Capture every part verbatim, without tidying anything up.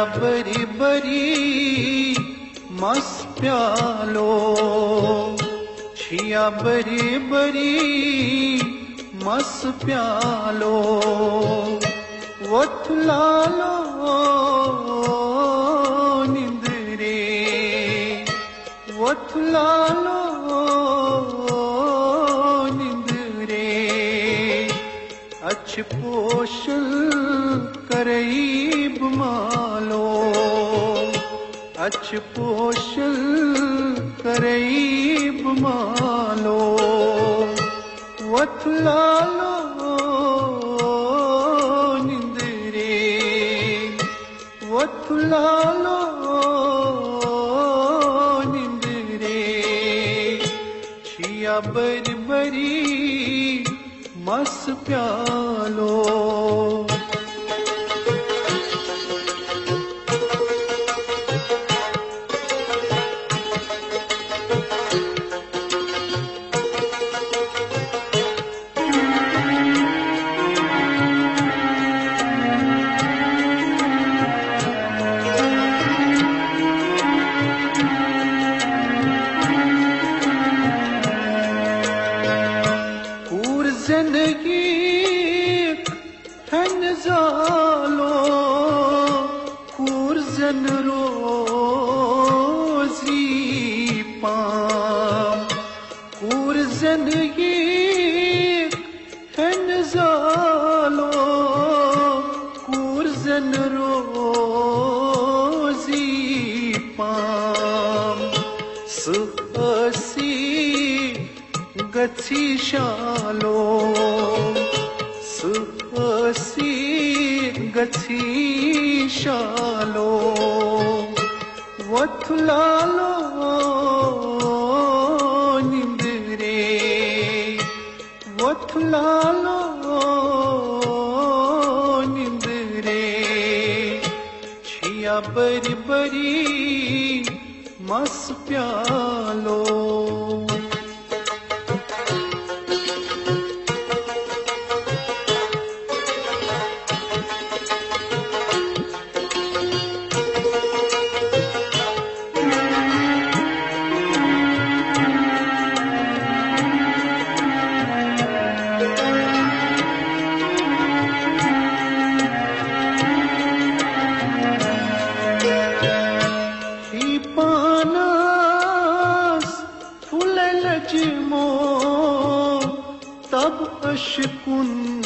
بری بری مس پیالو، چھیا بری بری مس پیالو، وتھ لالو نندرے، وتھ لالو نندرے۔ اچھ پوشل کریب مالو، اچھ پوشل کریب مالو، وتھ لالو نندرے، وتھ لالو نندرے۔ چھیا بری بری مس پیالو۔ کوٗر زِندگی ہن زالو، کوٗر زن روزی پام۔ کوٗر زِندگی ہن زالو، کوٗر زن روزی پام۔ سُہ ٲسی گژھی شالو، سُہ ٲسی گژھی شالو۔ وتھ لالو نندرے، وتھ لالو نندرے۔ چھیا بری بری مس پیالو۔ ہی پانس پھُلے لچمو تب اشکن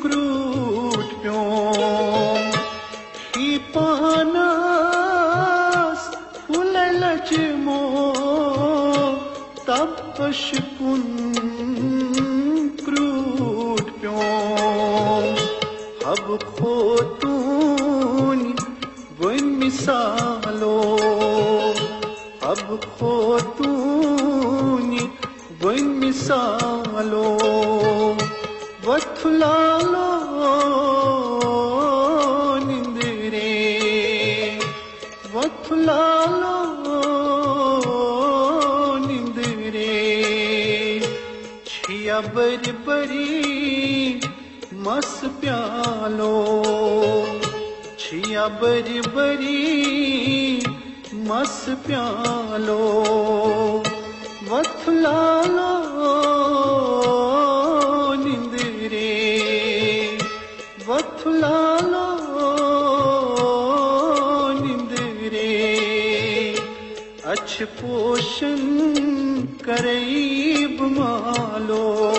کروٹ پیوم۔ ہی پانس پھُلے لچمو تب اشکن کروٹ پیوم۔ حب خوتون وۄنۍ مثالو، حب خوتون وۄنۍ مثالو۔ وتھ لالو نندرے، وتھ لالو نندرے۔ چھیا بری بری مس پیالو، چھیا بری بری مس پیالو۔ وتھ لالو نندرے، وتھ لالو نندرے۔ اچھ پوشن کریب مالو،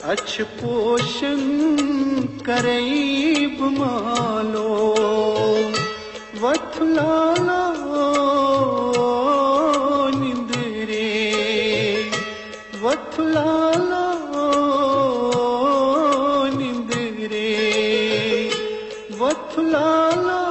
اچھ پوشن کریب مالو۔ وتھ لالو نندرے، وتھ لالو نندرے، وتھ لالو